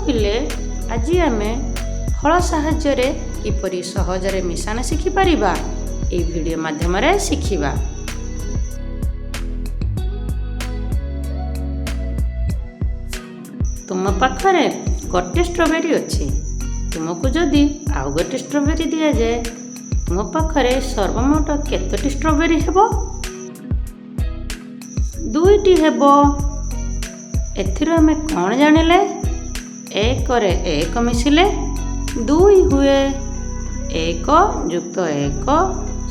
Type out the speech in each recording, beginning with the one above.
ପିଲେ, ଆଜି ଆମେ ଫଳ ସାହାଯ୍ୟରେ କିପରି ସହଜରେ ମିଶାଣ ଶିଖିପାରିବା, ଏହି ଭିଡ଼ିଓ ମାଧ୍ୟମରେ ଶିଖିବା। ତୁମ ପାଖରେ ଗୋଟେ ଷ୍ଟ୍ରବେରୀ ଅଛି। ତୁମକୁ ଯଦି ଆଉ ଗୋଟେ ଷ୍ଟ୍ରବେରୀ ଦିଆଯାଏ, ତୁମ ପାଖରେ ସର୍ବମୋଟ କେତୋଟି ଷ୍ଟ୍ରବେରୀ ହେବ? ଦୁଇଟି ହେବ। ଏଥିରୁ ଆମେ କ'ଣ ଜାଣିଲେ? ଏକରେ ଏକ ମିଶିଲେ ଦୁଇ ହୁଏ। ଏକ ଯୁକ୍ତ ଏକ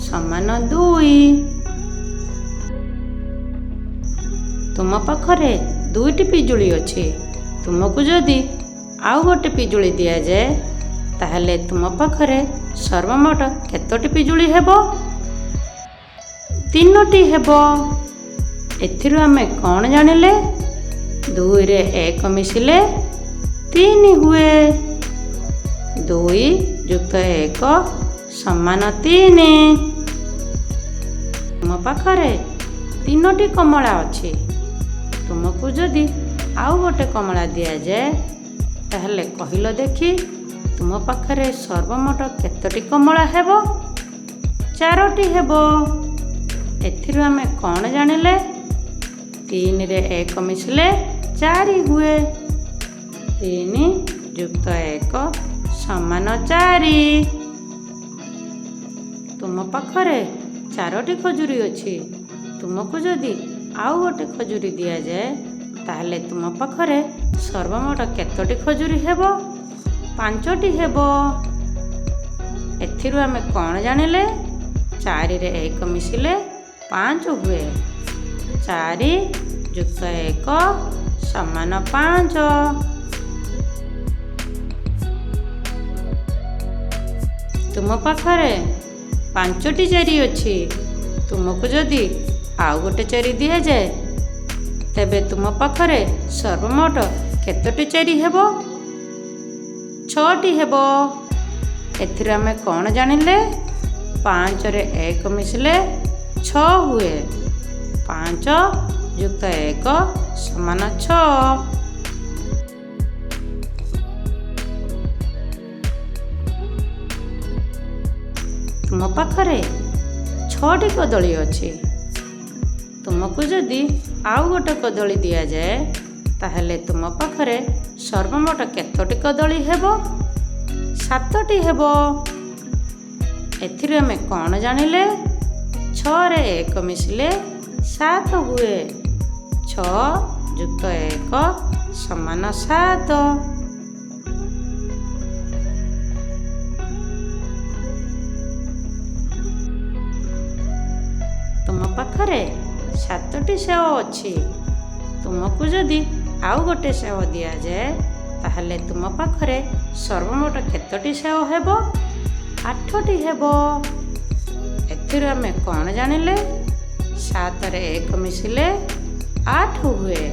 ସମାନ ଦୁଇ। ତୁମ ପାଖରେ ଦୁଇଟି ପିଜୁଳି ଅଛି। ତୁମକୁ ଯଦି ଆଉ ଗୋଟେ ପିଜୁଳି ଦିଆଯାଏ, ତାହେଲେ ତୁମ ପାଖରେ ସର୍ବମୋଟ କେତୋଟି ପିଜୁଳି ହେବ? ତିନୋଟି ହେବ। ଏଥିରୁ ଆମେ କ'ଣ ଜାଣିଲେ? ଦୁଇରେ ଏକ ମିଶିଲେ ତିନି ହୁଏ। ଦୁଇ ଯୁକ୍ତ ଏକ ସମାନ ତିନି। ତୁମ ପାଖରେ ତିନୋଟି କମଳା ଅଛି। ତୁମକୁ ଯଦି ଆଉ ଗୋଟେ କମଳା ଦିଆଯାଏ, ତାହେଲେ କହିଲ ଦେଖି, ତୁମ ପାଖରେ ସର୍ବମୋଟ କେତୋଟି କମଳା ହେବ? ଚାରୋଟି ହେବ। ଏଥିରୁ ଆମେ କ'ଣ ଜାଣିଲେ? ତିନିରେ ଏକ ମିଶିଲେ ଚାରି ହୁଏ। ତିନି ଯୁକ୍ତ ଏକ ସମାନ ଚାରି। ତୁମ ପାଖରେ ଚାରୋଟି ଖଜୁରୀ ଅଛି। ତୁମକୁ ଯଦି ଆଉ ଗୋଟେ ଖଜୁରୀ ଦିଆଯାଏ, ତାହେଲେ ତୁମ ପାଖରେ ସର୍ବମୋଟ କେତୋଟି ଖଜୁରୀ ହେବ? ପାଞ୍ଚଟି ହେବ। ଏଥିରୁ ଆମେ କ'ଣ ଜାଣିଲେ? ଚାରିରେ ଏକ ମିଶିଲେ ପାଞ୍ଚ ହୁଏ। ଚାରି ଯୁକ୍ତ ଏକ ସମାନ ପାଞ୍ଚ। ତୁମ ପାଖରେ ପାଞ୍ଚଟି ଚେରି ଅଛି। ତୁମକୁ ଯଦି ଆଉ ଗୋଟେ ଚେରି ଦିଆଯାଏ, ତେବେ ତୁମ ପାଖରେ ସର୍ବମୋଟ କେତୋଟି ଚେରି ହେବ? ଛଅଟି ହେବ। ଏଥିରୁ ଆମେ କ'ଣ ଜାଣିଲେ? ପାଞ୍ଚରେ ଏକ ମିଶିଲେ ଛଅ ହୁଏ। ପାଞ୍ଚ ଯୁକ୍ତ ଏକ ସମାନ ଛଅ। ତୁମ ପାଖରେ ଛଅଟି କଦଳୀ ଅଛି। ତୁମକୁ ଯଦି ଆଉ ଗୋଟେ କଦଳୀ ଦିଆଯାଏ, ତାହେଲେ ତୁମ ପାଖରେ ସର୍ବମୋଟ କେତୋଟି କଦଳୀ ହେବ? ସାତଟି ହେବ। ଏଥିରୁ ଆମେ କ'ଣ ଜାଣିଲେ? ଛଅରେ ଏକ ମିଶିଲେ ସାତ ହୁଏ। ଛଅ ଯୁକ୍ତ ଏକ ସମାନ ସାତ। ତୁମ ପାଖରେ ସାତଟି ସେଓ ଅଛି। ତୁମକୁ ଯଦି ଆଉ ଗୋଟେ ସେଓ ଦିଆଯାଏ, ତାହେଲେ ତୁମ ପାଖରେ ସର୍ବମୋଟ କେତୋଟି ସେଓ ହେବ? ଆଠଟି ହେବ। ଏଥିରୁ ଆମେ କ'ଣ ଜାଣିଲେ? ସାତରେ ଏକ ମିଶିଲେ ଆଠ ହୁଏ।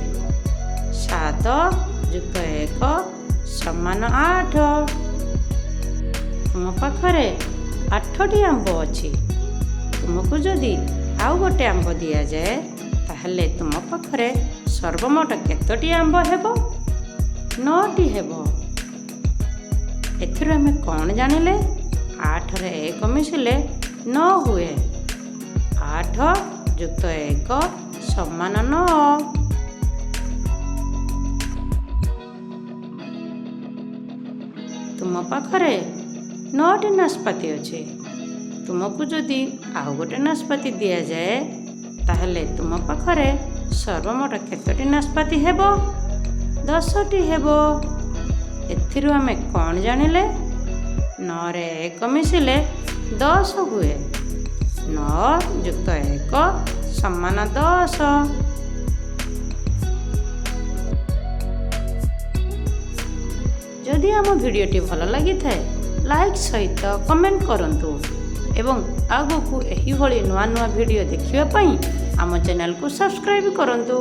ସାତ ଯୁକ୍ତ ଏକ ସମାନ ଆଠ। ତୁମ ପାଖରେ ଆଠଟି ଆମ୍ବ ଅଛି। ତୁମକୁ ଯଦି ଆଉ ଗୋଟେ ଆମ୍ବ ଦିଆଯାଏ, ତାହେଲେ ତୁମ ପାଖରେ ସର୍ବମୋଟ କେତୋଟି ଆମ୍ବ ହେବ? ନଅଟି ହେବ। ଏଥିରୁ ଆମେ କ'ଣ ଜାଣିଲେ? ଆଠରେ ଏକ ମିଶିଲେ ନଅ ହୁଏ। ଆଠ ଯୁକ୍ତ ଏକ ସମାନ ନଅ। ତୁମ ପାଖରେ ନଅଟି ନାସପାତି ଅଛି। ତୁମକୁ ଯଦି ଆଉ ଗୋଟେ ନାସପାତି ଦିଆଯାଏ, ତାହେଲେ ତୁମ ପାଖରେ ସର୍ବମୋଟ କେତୋଟି ନାସପାତି ହେବ? ଦଶଟି ହେବ। ଏଥିରୁ ଆମେ କ'ଣ ଜାଣିଲେ? ନଅରେ ଏକ ମିଶିଲେ ଦଶ ହୁଏ। ନଅ ଯୁକ୍ତ ଏକ ସମାନ ଦଶ। ଯଦି ଆମ ଭିଡ଼ିଓଟି ଭଲ ଲାଗିଥାଏ, ଲାଇକ୍ ସହିତ କମେଣ୍ଟ କରନ୍ତୁ ଏବଂ ଆଗକୁ ଏହିଭଳି ନୂଆ ନୂଆ ଭିଡ଼ିଓ ଦେଖିବା ପାଇଁ ଆମ ଚ୍ୟାନେଲକୁ ସବସ୍କ୍ରାଇବ୍ କରନ୍ତୁ।